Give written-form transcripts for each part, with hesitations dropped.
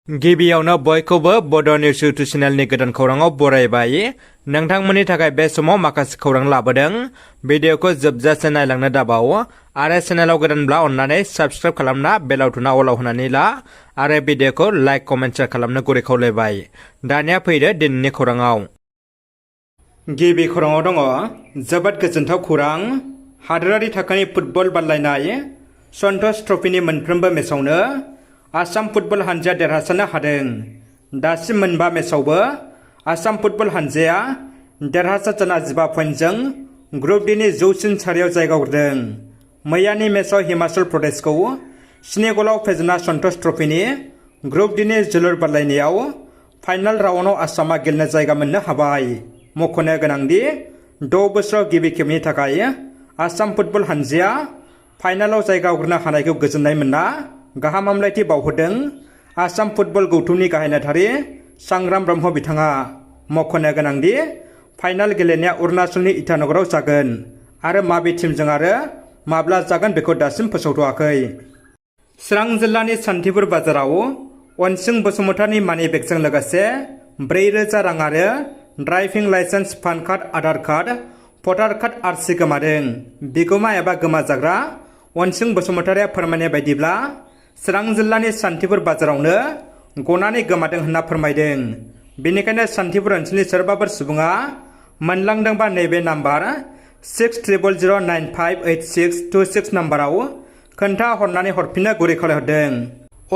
गिबियावनो बयखौबो बड' निउस इउटुब चेनेलनि गोदान खौराङाव बरायबाय। नोंथांमोननि थाखाय बे समाव माखासे खौरां लाबोदों। भिडिअखौ जोबजासे नायलांनो दाबाव आरो चेनेलाव गोदानब्ला अन्नानै साबस्क्राइब खालामना बेल आइकनआ अलाव होनानै ला आरो भिडिअखौ लाइक कमेन्ट शेयार खालामनो गुरै खावलायबाय। दानिया फैदो दिनैनि खौराङाव। गिबि खौराङाव दङ जोबोद गोजोनथाव खौरां। हादोरारि थाखोनि फुटबल बादायलायनाय सन्टोष ट्रफीनि मोनफ्रोमबो मेचआवनो आसाम फुटबल हानजाया देरहासारनो हादों। दासिम मोनबा मेचआवबो आसाम फुटबल हानजाया देरहासार जाना 15 पइन्टजों ग्रुप डिनि जौसिन सारियाव जायगा आवग्रिदों। मैयानि मेचआव हिमाचल प्रदेशखौ 7 गलाव फेजेनना सन्टोष ट्रफीनि ग्रुप डिनि जोलुर बादायलायनायाव फाइनाल राउन्डआव आसामा गेलेनो जायगा मोननो हाबाय। मख'नो गोनांदि 6 बोसोराव गिबि खेबनि थाखाय आसाम फुटबल हानजाया फाइनालाव जायगा आवग्रिनो हानायखौ गोजोननाय मोनना गाहाम हामलायथि बावहरदों आसाम फुटबल गौथुमनि गाहाय नेहाथारि सांग्राम ब्रह्म बिथाङा। मख'नो गोनांदि फाइनाल गेलेनाया अरुणाचलनि इटानगराव जागोन आरो माबे टीमजों आरो माब्ला जागोन बेखौ दासिम फोसावथ'वाखै। चिरां जिल्लानि सान्थिपुर बाजाराव अनसिं बसुमतारिनि मानि बेगजों लोगोसे 4,000 रां आरो driving licence, PAN card, Aadhaar card, voter card RC गोमादों। बिगोमा एबा गोमाजाग्रा अनसिं बसुमतारिया फोरमायनाय बायदिब्ला चिरां जिल्लानि सान्थिपुर बाजारावनो गनानै गोमादों होनना फोरमायदों। बेनिखायनो सान्थिपुर ओनसोलनि सोरबाफोर सुबुङा मोनलांदोंबा नैबे नाम्बार 6000958626 नाम्बाराव खोन्था हरनानै हरफिननो गुरै खावलायहरदों।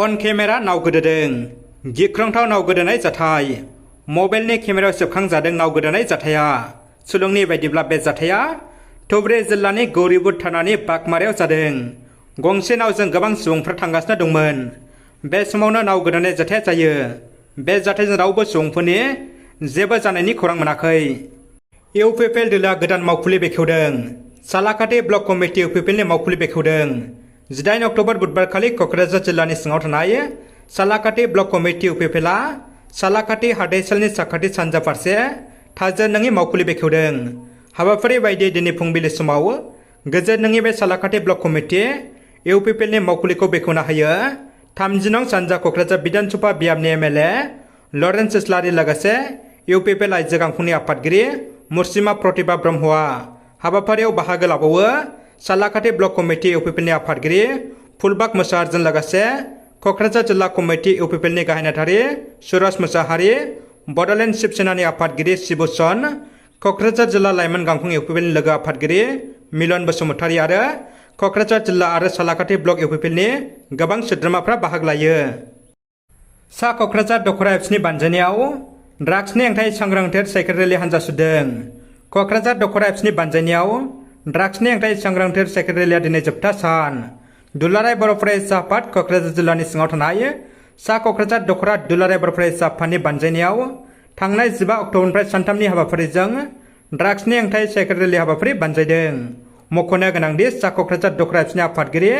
अन केमेरा नाव गोदोदों। गिख्रंथाव नाव गोदोनाय जाथाय। मबाइलनि केमेरायाव सेबखांजादों नाव गोदोनाय जाथाया। सुलुंनि बायदिब्ला बे जाथाया धुबरी जिल्लानि गौरीपुर थानानि बागमारायाव जादों। गंसे नावजों गोबां सुबुंफ्रा थांगासिनो दंमोन। बे समावनो नाव गोदोनाय जाथाया जायो। बे जाथायजों रावबो सुबुंफोरनि जेबो जानायनि खौरां मोनाखै। इउपिपिएल दोलोआ गोदान मावखुलि बेखेवदों। सालाकाटि ब्लक कमिटि इउपिपिएलनि मावखुलि बेखेवदों। 18 अक्ट'बर बुधबारखालि क'क्राझार जिल्लानि सिङाव थानाय सालाकाटि ब्लक कमिटि इउपिपिएलआ सालाकाटि हादैसालनि साखाथि सानजा फारसे थाजोर नङि मावखुलि बेखेवदों। हाबाफारि बायदियै दिनै फुंबिलि समाव गोजोर नङि बे सालाकाटि ब्लक कमिटि इउपिपिएलनि मावखुलिखौ बेखेवना होयो 30 नं सानजा क'क्राझार बिधान सभा बियाबनि एमएलए लरेन्स इस्लारि लोगोसे इउपिपिएल आइजो गांखंनि आफादगिरि मुर्सिमा प्रतिभा ब्रह्मआ। हाबाफारियाव बाहागो लाबावो सालाकाटि ब्लक कमिटि इउपिपिएलनि आफादगिरि फुलबाग मोसाहारजों लोगोसे क'क्राझार जिल्ला कमिटि इउपिपिएलनि गाहाय नेहाथारि सुरज मोसाहारि, बड'लेण्ड शिब सेनानि आफादगिरि शिबुचन, क'क्राझार जिल्ला लाइमोन गांखं इउपिपिएलनि लोगो आफादगिरि मिलन बसुमतारि आरो क'क्राझार जिल्ला आरो सालाकाटि ब्लक इउपिपिएलनि गोबां सोद्रोमाफ्रा बाहागो लायो। सा क'क्राझार दख'रा एबसुनि बानजायनायाव ड्राग्सनि हेंथायै सांग्रांथि साइकेल रेलि हान्जा सुरदों। क'क्राझार दख'रा एबसुनि बानजायनायाव ड्राग्सनि हेंथायै सांग्रांथि साइकेल रेलिया दिनै जोबथा सान। दुलाराय बर' फरायसा आफाद क'क्राझार जिल्लानि सिङाव थानाय सा क'क्राझार दख'रा दुलाराय बर' फरायसा आफादनि बानजायनायाव थांनाय 15 अक्ट'बरनिफ्राय सानथामनि हाबाफारिजों ड्राग्सनि हेंथायै साइकेल रेलि हाबाफारि बानजायदों। मख'नो गोनांदि सा क'क्राझार दख'रा एबसुनि आफादगिरि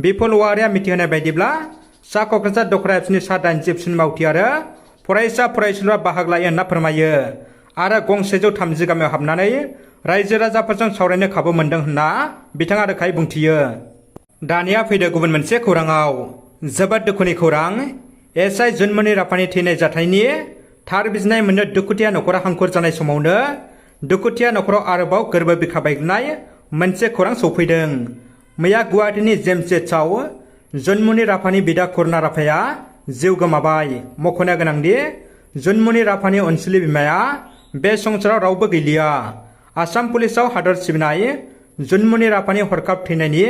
बिपुल औवारिया मिथिहोनाय बायदिब्ला सा क'क्राझार दख'रा एबसुनि सा 80 एबसुनि मावथि आरो फरायसा फरायसुलिफोरा बाहागो लायो होनना फोरमायो आरो गं 130 गामियाव हाबनानै रायजो राजाफोरजों सावरायनो खाबु मोन्दों होनना बिथाङा रोखायै बुंथियो। दानिया फैदो गुबुन मोनसे खौराङाव। जोबोद दुखुनि खौरां। एसआइ जुनमनि राभानि थैनाय जाथायनि थार बिजिरनाय मोननो दुखुथिया न'खरा हांखुर जानाय समावनो दुखुथिया न'खराव आरोबाव गोर्बो बिखा बायग्लिनाय मोनसे खौरां सौफैदों। मैया गुवाहाटीनि जेएमसीएचआव जुनमनि राभानि बिदा करुणा राभाया जिउ गोमाबाय। मख'नो गोनांदि जुनमनि राभानि अनसुलि बिमाया बे संसाराव रावबो गैलिया। आसाम पुलिसाव हादर सिबिनाय जुनमनि राभानि हरखाब थैनायनि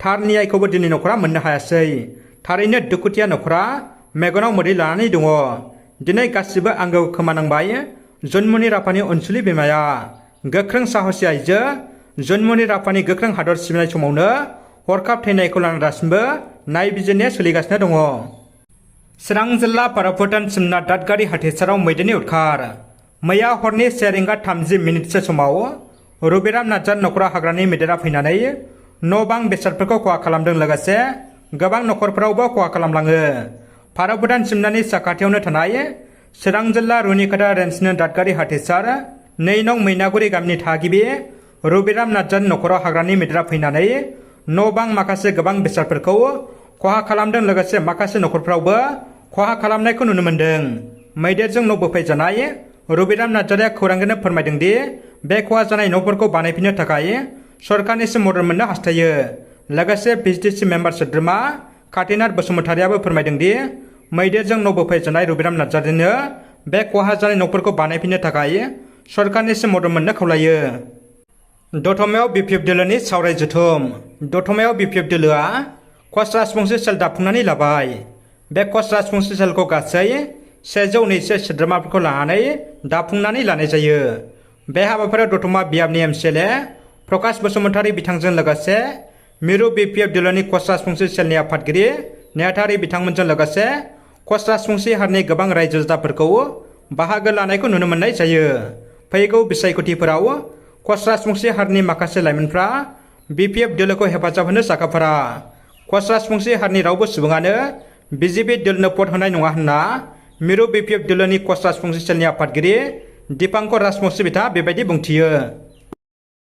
थार न्यायखौबो दिनै न'खरा मोननो हायासै। थारैनो दुखुथिया न'खरा मेगनाव मोदै लानानै दङ। दिनै गासिबो आंगोखौ खोमानांबाय जुनमनि राभानि अनसुलि बिमाया। गोख्रों साहसि आइजो जुनमनि राभानि गोख्रों हादर सिबिनाय समावनो हरखाब थैनायखौ लानानै दासिमबो नायबिजिरनाया सोलिगासिनो दङ। चिरां जिल्ला भारतभुटान सिमना दादगारि हाथेसाराव मैदेरनि उदखार। मैया हरनि 1:30 समाव रबिराम नार्जार न'खराव हाग्रानि मैदेरा फैनानै न' बां बेसादफोरखौ खहा खालामदों लोगोसे गोबां न'खरफोरावबो खहा खालामलाङो। भारतभुटान सिमनानि साखाथियावनो थानाय चिरां जिल्ला रुनिकाटा रेन्जनि दादगारि हाथेसार 2 नं मैनागुरि गामिनि थागिबि रबिराम नार्जारनि न'खराव हाग्रानि मैदेरा फैनानै न' बां माखासे गोबां बेसादफोरखौ खहा खालामदों लोगोसे माखासे न'खरफ्रावबो खहा खालामनायखौ नुनो मोन्दों। मैदेरजों न' बोफायजानाय रबिराम नार्जारिया खौरांगिरिनो फोरमायदों दि बे खहा जानाय न'फोरखौ बानायफिननो थाखाय सरकारनिसिम मदद मोननो हास्थायो। लोगोसे भिजिडिसि मेम्बार सोद्रोमा काटिनाथ बसुमतारियाबो फोरमायदों दि मैदेरजों न' बोफायजानाय रबिराम नार्जारिनो बे खहा जानाय न'फोरखौ बानायफिननो थाखाय सरकारनिसिम मदद मोननो खावलायो। दतमायाव बिपिएफ दोलोनि सावराय जथुम। दतमायाव बिपिएफ दोलोआ कच राजबंशी सेल दाफुंनानै लाबाय। बे कच राजबंशी सेलखौ गासै 120 सोद्रोमाफोरखौ लानानै दाफुंनानै लानाय जायो। बे हाबाफारियाव दतमा बियाबनि एमसिएलए प्रकाश बसुमतारी बिथांजों लोगोसे मिरु बिपिएफ दोलोनि कच राजबंशी सेलनि आफादगिरि नेहाथारि बिथांमोनजों लोगोसे कच राजबंशी हारिनि गोबां रायजो राजाफोरखौ बाहागो लानायखौ नुनो मोननाय जायो। फैगौ बिसायख'थिफोराव कच राजबंशी हारिनि माखासे लाइमोनफ्रा बिपिएफ दोलोखौ हेफाजाब होनो साखाफारा। कच राजबंशी हारिनि रावबो सुबुङानो बिजेपि दोलोनो भट होनाय नङा होनना मिरु बिपिएफ दोलोनि कच राजबंशी सेलनि आफादगिरि दीपांकर राजबंशी बिथाङा बेबायदि बुंथियो।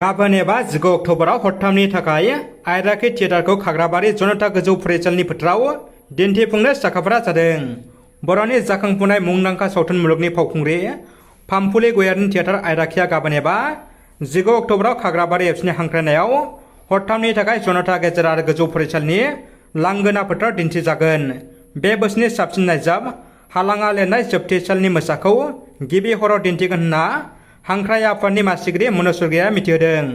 गाबोन एबा 19 अक्ट'बराव हरथामनि थाखाय आयराखि थियेटारखौ खाग्राबारि जनता गोजौ फरायसालिनि फोथाराव दिन्थिफुंनो साखाफारा जादों। बर'नि जाखांफुनाय मुंदांखा सावथुन मुलुगनि फावखुंग्रि पामफुलि गयारिनि थियेटार आयराखिया गाबोन एबा 19 अक्ट'बराव खाग्राबारि एबसुनि हांख्रायनायाव हरथामनि थाखाय जनता गेजेर आरो गोजौ फरायसालिनि लांगोना फोथाराव दिन्थिजागोन। बे बोसोरनि साबसिन नायजाब हालाङा लिरनाय जोबथेसालिनि मोसाखौ गिबि हराव दिन्थिगोन होनना हांख्राय आफादनि मासिगिरि मनज स्वरगियारिया मिथिहोदों।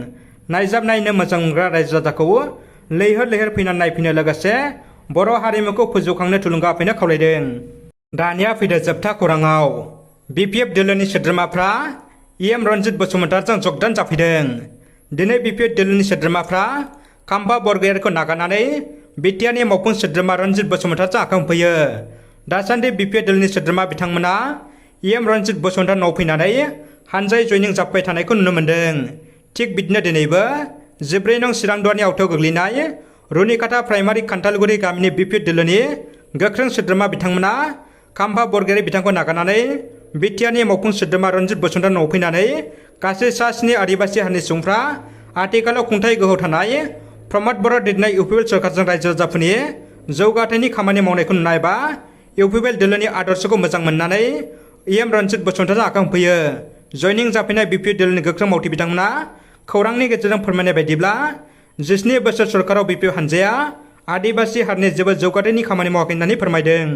नायजाब नायनो मोजां मोनग्रा रायजो राजाखौ लैहोर लैहोर फैनानै नायफैनो लोगोसे बर' हारिमुखौ फोजौखांनो थुलुंगा होफैनो खावलायदों। दानिया फैदो जोबथा खौराङाव। बिपिएफ दोलोनि सोद्रोमाफ्रा इएम रन्जित बसुमतारिजों जगदान जाफैदों। दिनै बिपिएफ दोलोनि सोद्रोमाफ्रा खाम्फा बरगयारिखौ नागारनानै बिटिआरनि मावफुं सोद्रोमा रन्जित बसुमतारिजों आखाइ हमफैयो। दासान्दि बिपिएफ दोलोनि सोद्रोमा बिथांमोना इएम रन्जित बसुमतारि न'आव फैनानै हानजायै जयनिं जाफैबाय थानायखौ नुनो मोन्दों। थिग बिदिनो दिनैबो 14 नं चिरांदुवारनि आवथायाव गोग्लैनाय रुनिकाटा प्राइमारि खान्थालगुरि गामिनि बिपिएफ दोलोनि गोख्रों सोद्रोमा बिथांमोना खाम्फा बरगयारि बिथांखौ नागारनानै बिटिआरनि मावफुं सोद्रोमा रन्जित बसुमतारि न'आव फैनानै गासै सा 7 आदिबासि हारिनि सुबुंफ्रा आथिखालाव खुंथाय गोहोआव थानाय प्रमद बर' दैदेननाय इउपिपिएल सरकारजों रायजो राजाफोरनि जौगाथायनि खामानि मावनायखौ नुना एबा इउपिपिएल दोलोनि आदर्शखौ मोजां मोननानै इएम रन्जित बसुमतारिजों आखाइ हमफैयो। जयनिं जाफैनाय बिपिएफ दोलोनि गोख्रों मावथि बिथांमोना खौरांनि गेजेरजों फोरमायनाय बायदिब्ला 17 बोसोर सरकाराव बिपिएफ हानजाया आदिबासि हारिनि जेबो जौगाथायनि खामानि मावाखै होननानै फोरमायदों।